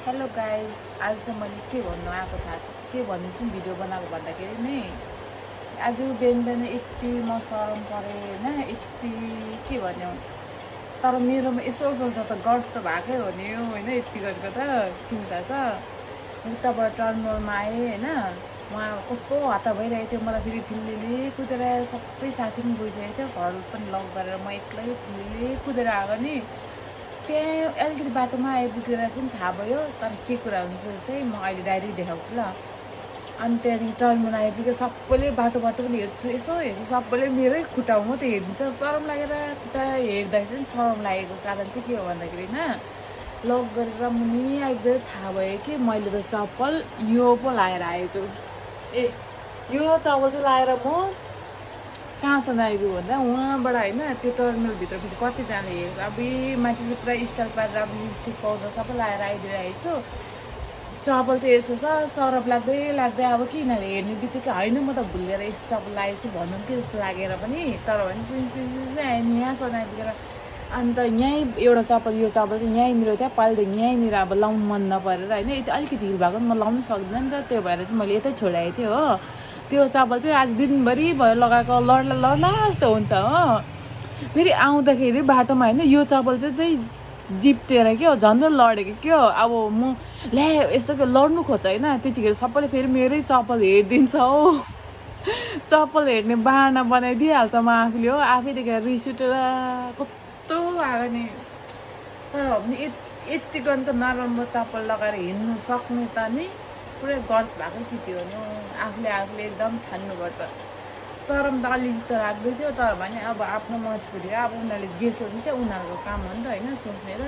Hello guys, आज चाहिँ मैले के भन्नु आएको थाहा छ के भन्नु चाहिँ भिडियो बनाएको भन्दाखेरि नै आज बिहान यति म शरम परे हैन, यति के भन्यो। तर मेरोमा यसो सोच्दा त गर्स त भएकै हो नि हैन, यति गरेको त किन थाहा छ। उताबाट टर्मिनलमा आएँ हैन, वहाँ कस्तो हतार भइरहेको थियो मलाई। फेरि फिल्लीले कुदेर सबै साथी पनि गइसकेको थियो, घर पनि लक गरेर म एक्लै फिल्लीले कुदेर आएको नि। त्यहाँ अलिकति बाटोमा आइपुगेर चाहिँ थाहा भयो, तर के कुरा हुन्छ चाहिँ म अहिले डाइरेक्ट देखाउँछु ल। अनि त्यहाँदेखि टर्मिनल आइपुग्यो, सबैले बाटो पनि हेर्छु, यसो हेर्छु, सबैले मेरै खुट्टा मात्रै हेरिदिन्छ। शरम लागेर खुट्टा हेर्दाखेरि चाहिँ शरम लागेको कारण चाहिँ के हो भन्दाखेरि होइन, लक गरेर मुनि आइपुग्दा थाहा भयो कि मैले त चप्पल यो पो लाएर आएछु। यो चप्पल चाहिँ लाएर म कहाँसम्म आइपुग्यो भन्दा उहाँबाट होइन, त्यो टर्मिनलभित्र फेरि कतिजना हेर्छ। अब माथि चाहिँ पुरा स्टाइल पारेर अब लिपस्टिक पाउडर सबै लाएर आइदिइरहेको छु। चप्पल चाहिँ यस्तो छ, सरफ लाग्दै अब कि यिनीहरूले हेर्ने बित्तिकै होइन म त भुलेर यस्तो चप्पल लागेको छु भनौँ कि जस्तो लागेर पनि। तर भने सुई आयो नि यहाँसम्म आइपुगेर। अन्त यहीँ एउटा चप्पल, यो चप्पल चाहिँ यहीँनिर थियो, पहिलेदेखि यहीँनिर अब लाउनु मन नपरेर होइन, यति अलिकति हिल भएको म लाउनु सक्दिनँ नि त, त्यो भएर चाहिँ मैले यतै छोडाएको थिएँ हो। त्यो चप्पल चाहिँ आज दिनभरि भयो लगाएको, लड्ला जस्तो हुन्छ हो। फेरि आउँदाखेरि बाटोमा होइन यो चप्पल चाहिँ जिप्टेर क्या झन्डै लडेको क्या। अब म ल्या यस्तो के लड्नु खोज्छ होइन, त्यतिखेर सबैले फेरि मेरै चप्पल हेरिदिन्छ हो। चप्पल हेर्ने बाहना बनाइदिइहाल्छ म आफूले हो। आफै देखेर रिस उठेर कस्तो आएको नि। तर भने यति गर्नु त नराम्रो चप्पल लगाएर हिँड्नु सक्नु त नि पुरै गर्स भएको केटी हो नि। आफूले एकदम ठान्नुपर्छ। शरम त अलिकति त लाग्दै थियो, तर भने अब आफ्नो मजबुरी हो। अब उनीहरूले जे सोच्नु उनीहरूको काम हो नि त होइन, सोच्ने र।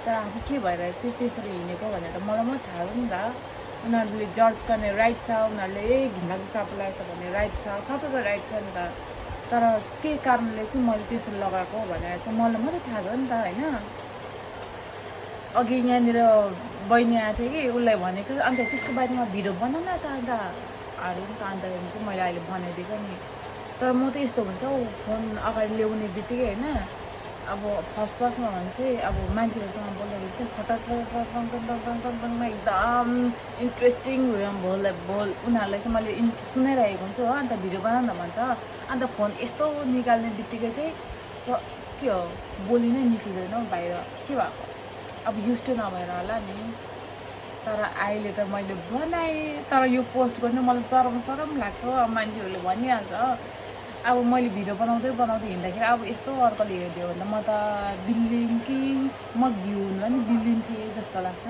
तर आफू के भएर त्यसरी हिँडेको भनेर मलाई मात्रै थाहा हो नि त। उनीहरूले जज गर्ने राइट छ, उनीहरूले घिनलाग्दो चप्पल लगाएछ भन्ने राइट छ, सबैको राइट छ नि त। तर के कारणले चाहिँ मैले त्यसरी लगाएको भनेर चाहिँ मलाई मात्रै थाहा छ नि त होइन। अघि यहाँनिर बहिनी आएको थियो कि, उसलाई भनेको अन्त त्यसको बारेमा भिडियो बनाउन त अन्त अरे नि त। अन्तखेरि चाहिँ मैले अहिले बनाइदिएको नि। तर म त यस्तो हुन्छ हौ, फोन अगाडि ल्याउने बित्तिकै होइन, अब फर्स्टमा भने चाहिँ अब मान्छेहरूसँग बोल्दाखेरि चाहिँ फटाकमा एकदम इन्ट्रेस्टिङ बोल उनीहरूलाई चाहिँ मैले सुनाइरहेको हुन्छु हो। अन्त भिडियो बनाउन भन्छ, अन्त फोन यस्तो निकाल्ने बित्तिकै चाहिँ के हो बोली नै निक्लिँदैन हौ बाहिर, के भएको अब युज टु नभएर होला नि। तर अहिले त मैले बनाएँ, तर यो पोस्ट गर्नु मलाई शरम लाग्छ। अब मान्छेहरूले भनिहाल्छ। अब मैले भिडियो बनाउँदै हिँड्दाखेरि अब यस्तो अर्कोले हेरिदियो भन्दा म त बिल्लिङ कि म घिउ हुनु नि बिल्लिङ थिएँ जस्तो लाग्छ।